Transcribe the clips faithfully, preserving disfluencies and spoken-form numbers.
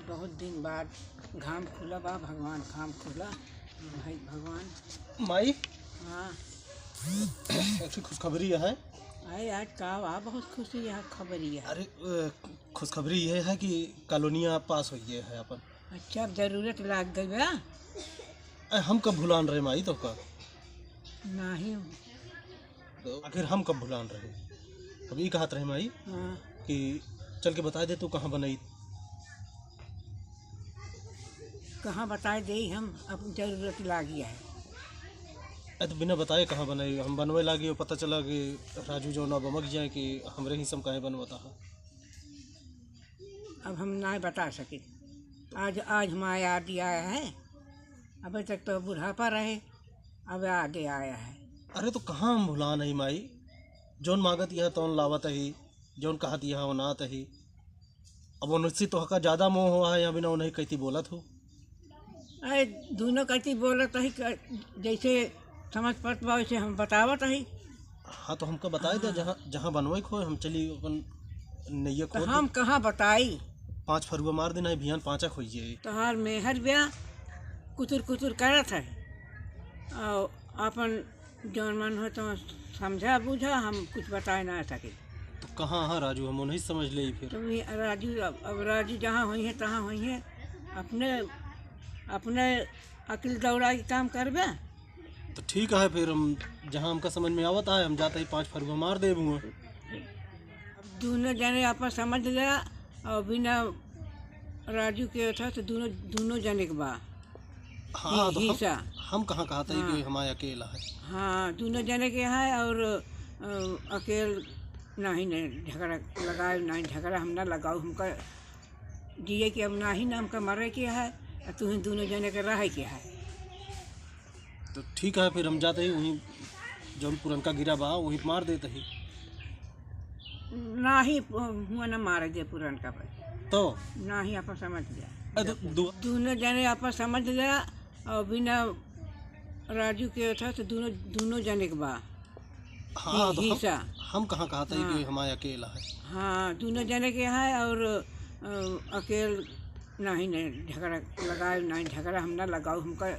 बहुत दिन बाद घाम खुला बा भगवान, घाम खुला भाई भगवान। माई, हाँ। एक ठो खुशखबरी है। अरे आज का बा, बहुत खुशी है खबरी है। अरे, अ, खुशखबरी ये है कि कॉलोनिया पास होइए है अपन। अच्छा, अब जरूरत लाग गई बा। अरे हम कब भुलान रहे माई तोहका? नहीं। तो आखिर हम कब भुलान रहे? अब ई कहत रहे माई हाँ। कि चल के बताइ दे तू कहाँ बनई। कहाँ बताइ देई हम, अब जरूरत लागी है। अरे तो बिना बताए कहाँ बनई, हम बनवे लागी और पता चला कि राजू जौन बमक जाए कि हमरे ही सब काहे बनवता है। अब हम ना बता सके। आज, आज हमारे याद आया है, अबे तक तो बुढ़ापा रहे, अब याद आया है। अरे तो कहाँ हम भुलान ही माई, जौन मागत यहाँ तौन लावत ही, जौन कहत यहाँ ओनात ही। अब उनसे तोहका ज्यादा मोह हुआ है, या बिना उन्हें कहती बोलत हो। अरे दोनों कहती बोलत ही, क-, जैसे समझ पड़त बा वैसे हम बतावत ही। हाँ तो हमका बताइ दे, हाँ। जहाँ, जहाँ बनवे खोए हम चली अपन नैया तो खोद हम दे। कहाँ बताई? पाँच फरुआ मार देना है, भियान पाँचा खोइए। तोहार मेहर ब्या कुतुर कुतुर करत है, और अपन जौन मन हो तो समझा बूझा, हम कुछ बताए ना सके। तो कहाँ है राजू, हम नहीं समझ ले फिर। तुम ये राजू, अब, अब राजू जहाँ होई है तहाँ होई है, अपने, अपने अकिल दौड़ा के काम करबे। तो ठीक है फिर, हम जहाँ हमका समझ में आवत है हम जाते ही पाँच फरुआ मार देबू। अब दोनों जने आपस समझ गया और बिना राजू के था तो दोनों, दोनों जने के बा। हाँ, ही-, तो हम, हिस्सा। हम कहाँ कहत ही कि हाँ। हमारे अकेला है। हाँ, दोनों जने के है और, अ, अकेल नहीं, नहीं झगड़ा लगाए, नहीं झगड़ा हम ना लगाओ, हमका जिए के अब नाही ना हमका मरे के है, आ तुहीं दोनों जने के रहे के है। तो ठीक है फिर हम जाते ही वहीं जौन पुरनका गिरा बा वहीं मार देते ही। नाही, हुआ ना मारे दे पुरनका पे। तो? नाही, आपन समझ गया। अरे तो दु- दोनों जने आपन समझ गया और बिना राजू के था तो दोनों, दोनों जने के बा। हाँ, ही-, तो हम, हिस्सा। हम कहाँ कहत ही हाँ। कि हमारे अकेला है। हाँ, दोनों जने के है और, अ, अकेल नाही, नहीं झगड़ा लगाए, नहीं झगड़ा हम ना लगाओ, हमका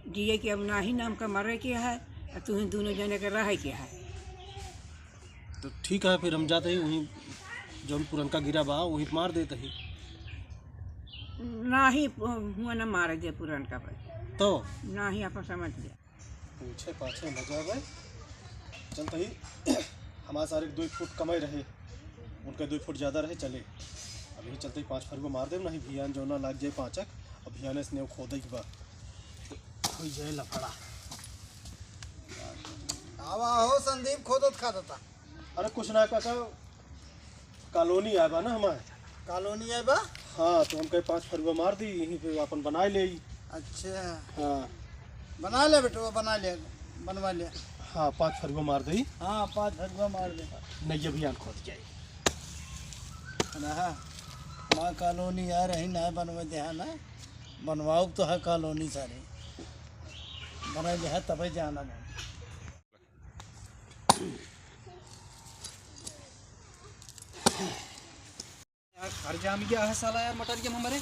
जिए के अब नाही ना हमका मरे के है, आ तुहीं दोनों जने के रहे के है। तो ठीक है फिर हम जाते ही वहीं जौन पुरनका गिरा बा वहीं मार देते ही। नाही, हुआ ना मारे दे पुरनका पे। तो? नाही, आपन समझ गया। पूछे पाछे न जावे। चलते ही हमारे सारे के दो फुट कम ही रहे, उनका दो फुट ज्यादा रहे, चले। अब यही चलते ही पाँच फरुआ मार देब, नहीं भियान जौना लाग जाए पाँचक, अब भियाने से नेव खोदे के बा। तो होई जाए लफड़ा। आवा हो संदीप, खोदत खादता। अरे कुछ ना काका, कॉलोनी आए बा ना हमारे। कॉलोनी आए बा? हाँ, तो हम कहे पाँच फरुआ मार दी, यहीं पे अपन बनाए ले। अच्छा। हाँ। बना ले बेटवा, बना ले, बनवा ले। हाँ, पाँच फरुआ मार दी। हाँ, पाँच फरुआ मार दे। नैया भियान खोद जाए। रहा, माँ कॉलोनी आ रही ना, बनवा दे है ना, बनवाओ तो है कॉलोनी सारी, बना दे है तबे जाना है। यार, घर जाम गया है साला यार, मटर के हमारे।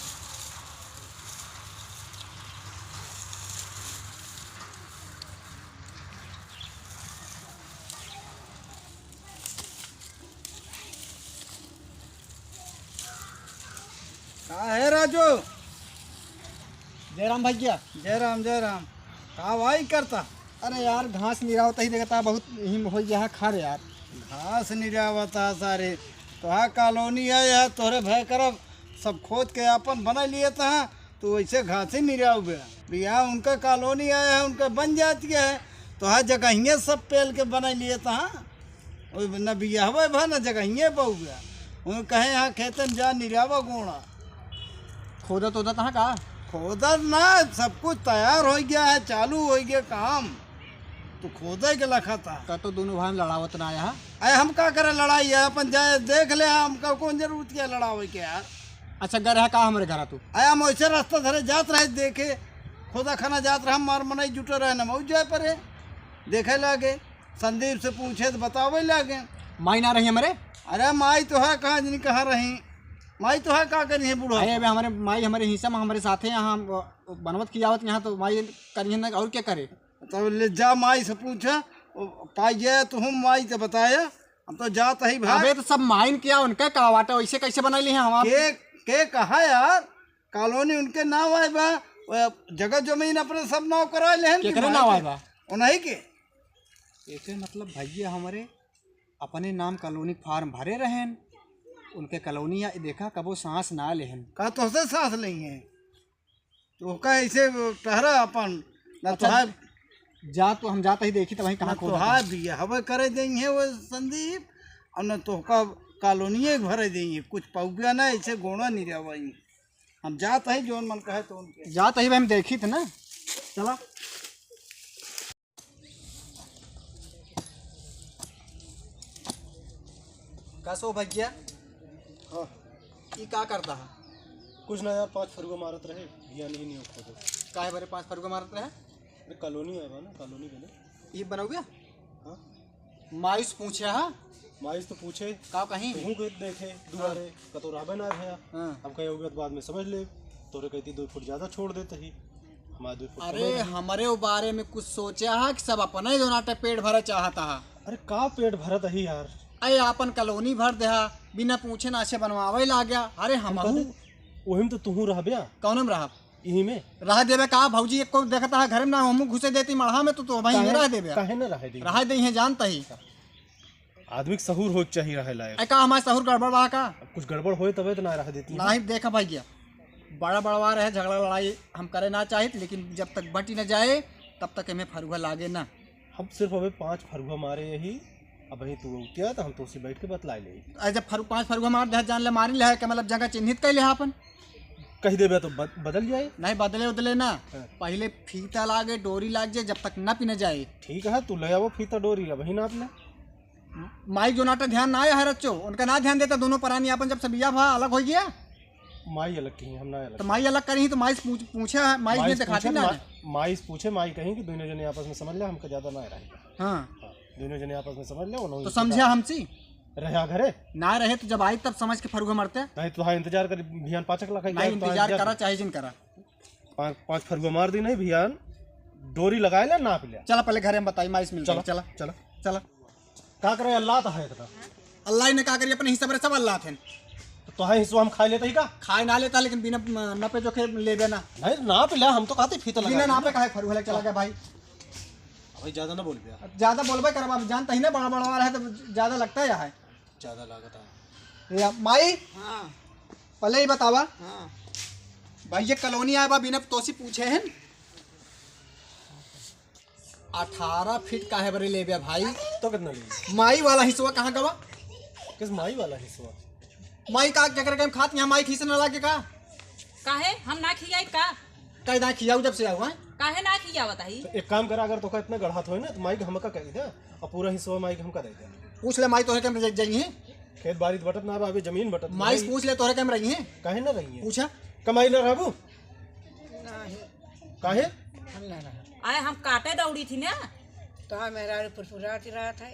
का है राजू? जय राम भैया। जय राम, जय राम। का भाई करता? अरे यार, घास निरावत ही देखता, बहुत ही हो गया है खार यार। घास निरावत है सारे, तो हाँ कॉलोनी है यार, तोहरे भय करब, सब खोद के आपन बना लिए था, तो वैसे घास ही निराव गया। भैया उनका कॉलोनी आया है, उनका बन जाती है, तो हाँ जगहिए सब पेल के बना लिए था। ओए न बियाहवे भा न जगहिए बउआ। उन कहे यहाँ खेतन जा निरावा गोड़ा। खोदत ओदत हाँ का? खोदत ना, सब कुछ तैयार हो गया है, चालू हो गया काम। तो खोदे के लखा था। का तो दोनों भाई लड़ावत ना आया है? अरे हम का करे लड़ाई है, अपन जाए देख ले, हमका कौन जरूरत क्या लड़ावे के यार। अच्छा, घर है का हमरे घर तू? अरे हम वैसे रास्ता धरे जात रहे देखे, खोदा खाना जात रहे, हम मार मनई जुटे रहे, न मऊ जाए परे, देखे लागे। संदीप से पूछे तो बतावे लागे। माई ना रही हमरे? अरे माई तो है, कहाँ जनी कहाँ रही। माई तोहार का करिहैं बूढ़ा? अरे, अबे हमरे माई हमरे हिस्सा मा हमरे साथे यहाँ, हम, अ, बनवत खियावत यहाँ, तो माई करिहैं ना, और क्या करे? तब ले जा माई से पूछा, ओ, पाई गया तो हम माई से बताया, हम तो जात ही भाई। अबे तो सब माइन किया, उनका का वाटा, वैसे कैसे बना ली है हम आप? के, के कहा यार, कॉलोनी उनके नाम आए बा, वो जगह जमीन अपने सब नाम करा ले हैं कि केकरे माई नाम के? आए बा? उन्हीं के। एके मतलब भैया हमरे अपने नाम कॉलोनी फार्म भरे रहेन, उनके कॉलोनी आ, देखा कबो सांस ना लेहन। का तोहसे सांस लेंगे? तो ओका ऐसे टहरा अपन, ना अच्छा, तोहार जा तो हम जात ही देखी तब वहीं कहाँ ना खोदा तोहार था। बिया हवे करे देंगे वो संदीप, और ना तोहका कॉलोनिये भरे देंगे, कुछ पौगा ना ऐसे गोड़ा नहीं रहा वहीं। हम जात ही जौन मन कहे तो उनके। जात ही भाई हम देखी थे ना। चला। का सो भैया? हाँ। ई का करता है? कुछ ना यार, पाँच फरुआ मारत रहे, भियान ही नहीं खोदे। काहे बरे पाँच फरुआ मारत रहे? अरे कॉलोनी आए बा ना, कॉलोनी बने। ये बनौगे? हाँ। माई से पूछे हा? माई से तो पूछे। का कहीं? तू के देखे दुआरे, हाँ। कतो रहबे ना भैया। हाँ। हम कहे होगे तो बाद में समझ ले, तोरे कहती दो फुट ज्यादा छोड़ देते ही, हमारे दो फुट अरे, कम है। हमरे वो बारे में कुछ सोचा हा कि सब अपने जो नाटे पेट भरे चाहता हा। अरे का पेट भरत ही यार? अरे आपन कॉलोनी भर दे हा, बिना पूछे नाछे बनवावे लाग गया। अरे हम हमहू कहते, वही में तो तुहू रहबे। कौन में रहब? यही में। रह देबे का भौजी, एक को देखता है घर में ना, हमहू घुसे देती मड़हा में, तो, तो वहीं काहे, रह देबे। काहे ना रह देबे? रह दे हैं जानता ही। आदमी के सहूर होए के चाहिए रहे लायक। ए, का हमारे सहूर गड़बड़ बा का? अब कुछ गड़बड़ होए तबे तो ना रह देती है। नहीं, देखा भैया, बड़ा बड़वा रहे, झगड़ा लड़ाई हम करे ना चाहित, लेकिन जब तक बटी न जाए, तब तक हमें फरुआ लागे ना। हम सिर्फ अबे पाँच फरुआ मारे यही, अब वहीं तू उठिया तो हम तोसे बैठ के बतलाए ले। अरे जब फरु-, पाँच फरुआ मार दे, जान ले मारी ले, के मतलब जगह चिन्हित कर ले अपन। कह देबे तो बद-, बदल जाए। नहीं बदले उदले ना, हाँ। पहले फीता लागे, डोरी लाग जाए, जब तक न पिन जाए। ठीक है, तू ले आवो फीता डोरी, अब वहीं नाप ले। माई जो नाटा ध्यान ना आया है रच्चो, उनका ना ध्यान देता, दोनों परानी अपन जब से बिया भा अलग हो गया। माई अलग कहीं, हम ना अलग। तो माई अलग करी तो माई से पूछ, पूछे है, माई माई ने से दिखाती पूछे, ना। मा-, माई से पूछे, माई कहीं कि दोनों जने आपस में समझ ले, हमका ज्यादा ना रहे। हाँ। हाँ, दोनों जने आपस में समझ ले, उन्होंने तो समझा हमसे? रहा घरे? ना रहे तो जब आई तब समझ के फरुआ मरते। नहीं तो हाँ इंतजार कर, भियान पाचक लखाई नहीं, इंतजार करा, चाहे जिन करा। पाँच, पाँच फरुआ मार दी नहीं भियान, डोरी लगाए ले, नाप ले। चला पहले घरे हम बताई, माई से मिलते हैं। चला, चला। चला। चला। का करे, अल्लाह तो है इतना। अल्लाह ही ने का करी, अपने हिस्सा पर सब अल्लाह थे। तो तोहार हिस्सा हम खाए लेते ही का? खाए ना लेता, लेकिन बिना, म, नपे जोखे लेबे ना। नहीं, नाप ले, हम तो कहते फीता लगा बिना लेंगे। नापे काहे फरुआ लेके चला गया भाई? भाई, ज्यादा ना बोल बे। ज्यादा बोलबे करब, अब जानता ही ना, बड़ा बड़ा वाला है तो ज्यादा लगता है यहाँ। ज्यादा लागत है। या, माई? हाँ। पहले ही बतावा। हाँ। भाई, ये कॉलोनी आए बा, बिना तोसी पूछे हैं। अठारह फीट काहे बरे लेबे भाई? तो कितना लेबे? माई वाला हिस्सा कहाँ गवा? किस माई वाला हिस्सा? माई का केकरे के हम खात यहाँ माई खीसे न लागे का? काहे? हम ना खियाई का? कई दाई खियाऊ जब से आऊ हैं? काहे ना खियावत हई? तो एक काम करा, अगर तोका इतना गढ़ात होए ना, तो माई के हमका कह दे, और पूरा हिस्सा माई के हमका दे दे। पूछ ले माई तोहरे के हम जाई हैं। खेत बारी तो बटत ना बा, अबे जमीन बटत माई से पूछ ले तोहरे के हम रही हैं। काहे ना रही है? पूछा। कमाई ना रहबू? नहीं। काहे? हम ना रहा। आए हम काटे दौड़ी थी ना। तो हाँ, मेरा फुरफुरात रहत है।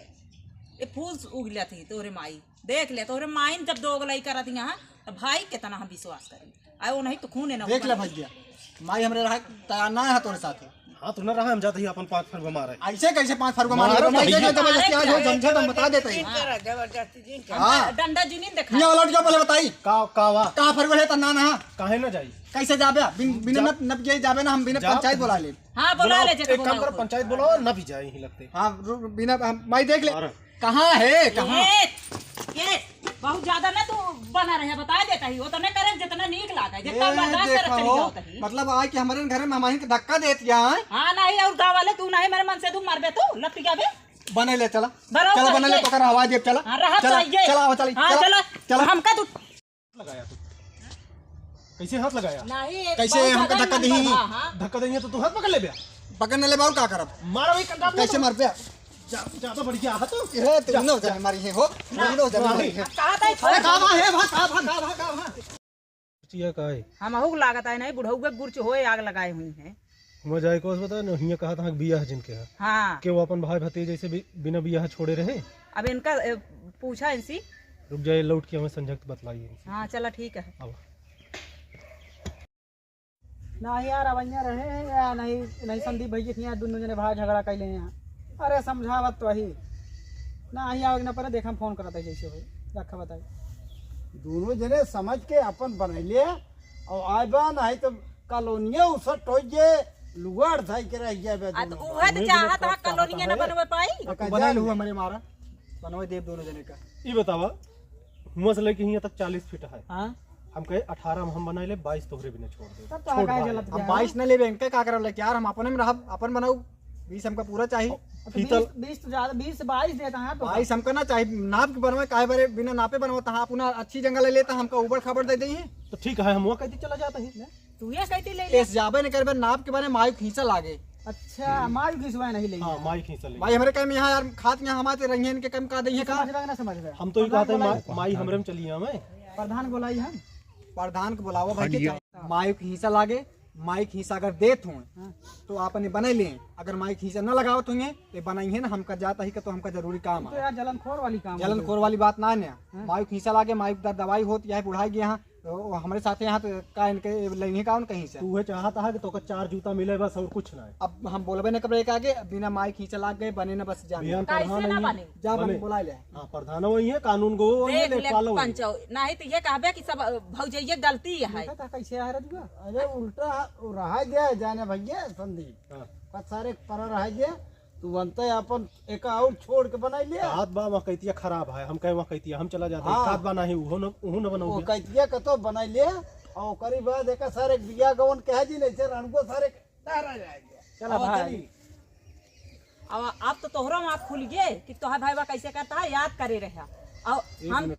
ये फूल उगला थी तोहरे माई। देख ले, तोहरे माइन जब दोगलई करत यहाँ, तो भाई कितना हम विश्वास करी। आए वो नहीं तो खून है ना देख ले भैया, माई हमरे रहा तैयार ना है तोरे साथ। हाँ, तो ना रहा, हम जाते ही अपन पाँच फरुआ मारे। ऐसे कैसे पाँच फरुआ मारे? मारो भाई, जबरदस्ती आज हो, झंझट हम बता देते हैं। जिन करा, जबरदस्ती जिन करा। हाँ। डंडा जिनिन देखा। यहाँ लौट जाओ, पहले बताई। का, का वा? का फरुआ है, तना ना। काहे ना जाई? कैसे जाबे? बिन, बिना जा। नप, नप के जाबे ना, हम बिना जा। पंचायत बुला ले। हाँ, बुला बुलाओ, ले, जेके एक काम बुलाओ करो, तो। पंचायत बुलाओ, ना भी जाए यहीं लगते। हाँ, रु-, बिना, हम, माई देख ले। अरे। कहाँ है, कहाँ? ये, ये, बहुत ज्यादा ना तू बना रहे, बता देता ही, वो तो नहीं करे, जितना नीक लागे, जितना ए, बर्दाश्त कर देखो, चली जाओ तही। मतलब, आए कि हमारे घर में हमारे के धक्का देत गया है। हाँ, नहीं, और गाँव वाले, तू नहीं, मेरे मन से तू मरबे, तू लपटिया बे। बने ले, चला। बराबर चला, बने ले, ये। तो कर हवा दे, चला। हाँ, रहा चला, तो ये। चला, चला, हाँ, चला, चला। चला। हमका तू लगाया तू? कैसे हाथ लगाया? नहीं, कैसे बहुत हमका ज्यादा धक्का नंबर दी? बा, हाँ। धक्का देंगे तो तू हाथ पकड़ ले बे। पकड़ न ले बा, और का करब? मारा भाई, कंटा कैसे मार बे? जा, ज्यादा बढ़ गया हाथ। ए, तू जा, नो जा। जाने मारी है हो। ना। नो जाने मारी है। अब कहा था, अरे, का बा है, बा, का बा, का बा, का बा? चिया का है? हम अहू लागत है नहीं, बुढ़ऊ के गुरच होए आग लगाए हुई हैं। हुआं जाए को बता न, हियां कहा था बियाह जिनके है। हाँ। के वो अपन भाई भतीजे से बि-, बिना बियाह छोड़े रहे? अब इनका, ए, पूछा इनसे, रुक जाए, लौट के हमें संझक बतलाई इनसे। हाँ, चला, ठीक है। अब नहीं यार, अवैया रहे हैं या नहीं, नहीं संदीप भैया के यहाँ दुनों जने भाई झगड़ा कैले हैं। अरे समझावत तो वही ना, आई आओ ना परे, देख हम फोन करत है जैसे होई, रखा बताई। दुनों जने समझ के अपन बनैले और आए बा, नहीं तो कॉलोनिया उसट हो जे, लुगाड़ धाई के रह जाए बे आ, तो दुनों। उहे तो हमें चाहत बिना है, कॉलोनिया ना बनवे पाई। तो बना लू हमरे मारा, बनवे देव दुनों जने का। ई बतावा, हुआं से लेके हियां तक चालीस फीट है। हाँ। हम कहे अठारह में हम बनाई ले, बाईस तोहरे बिना छोड़ दे। तब तो छोड़ काहे भाई। जलत हम गया? बाईस न लेबे, इनके का करब लेके यार, हम अपने में रहब, अपन बनाऊ, बीस हमका पूरा चाहिए। तो फीतल बीस, बीस तो ज्यादा, बीस से बाईस देता है तो बाईस हमका ना चाहिए, नाप के बनवे, काहे बारे बिना नापे बनवा, तहाँ अपना अच्छी जंगल ले लेता, हमका उबड़ खाबड़ दे देही। तो ठीक है, हम वो कहती चला जाता ही। तू ये कहती ले ले। एस जाबे न करबे, नाप के बारे माई खींचा लागे। अच्छा, माई खींचवा नहीं ले। हाँ, माई खींचा ले। भाई हमरे कम यहाँ यार, खात यहाँ हमारे रंगीन के कम का दइहे का? समझ रहा ना, समझ रहा। हम तो ये प्रधान कहते हैं, माई, बोलाई। माई हमरे में चलिए हमें। प्रधान बोलाई हम। प्रधान को बुलाओ भाई के। माई के हिस्सा लागे, माई के हिस्सा अगर देत हों, हाँ। तो आपने बने लें, अगर माई के हिस्सा न लगावत होंगे, तो बनाई है ना, हमका जाता ही का तो हमका जरूरी काम तो है। यार जलनखोर वाली काम है। जलनखोर वाली बात ना है ना। हाँ। माई के हिस्सा लागे, माई के दवाई होत, यह बुढ़ाई गया है, तो हमरे साथे यहाँ तो का इनके लेंगे का उनका हिस्सा? तू है चाहता है कि तोका चार जूता मिले बस और कुछ ना है। अब हम बोलबे न कबरे के आगे, बिना माई के हिस्सा लाग गए, बने न बस जाने। बिहान कैसे प्रधान ना नहीं है। बने? जा बने। बने, बुला ले। हाँ, प्रधान वही है, कानून गो वही है, देख ले लेखपालो वही है। पंचो, नहीं तो ये कहबे कि सब, अ, भौजैये गलती है। देखा था कैसे आ रहा जुआ? अरे उल्टा वो रहा गया जाने भैया संदीप। हाँ। का सारे परा रहा गया, तू बनते अपन एक और छोड़ के बनाई ले। हाथ बा वहाँ कैतिया खराब है, हम कहे वहाँ कैतिया हम चला जाते हैं। हाँ। हाथ बा नहीं, उहो न, उहो न वो बनौगे। कैतिया का तो बनाई ले, और ओकरी बाद एक सारे बिया गवन कह जी नहीं से रणगो सारे ना रह जाएंगे। चला और भाई। चली। अब, अब तो तोहरो आँख खुल गए कि तोहार भाई बा कैसे करता है, याद करे रहा। और एक हम, मिनट,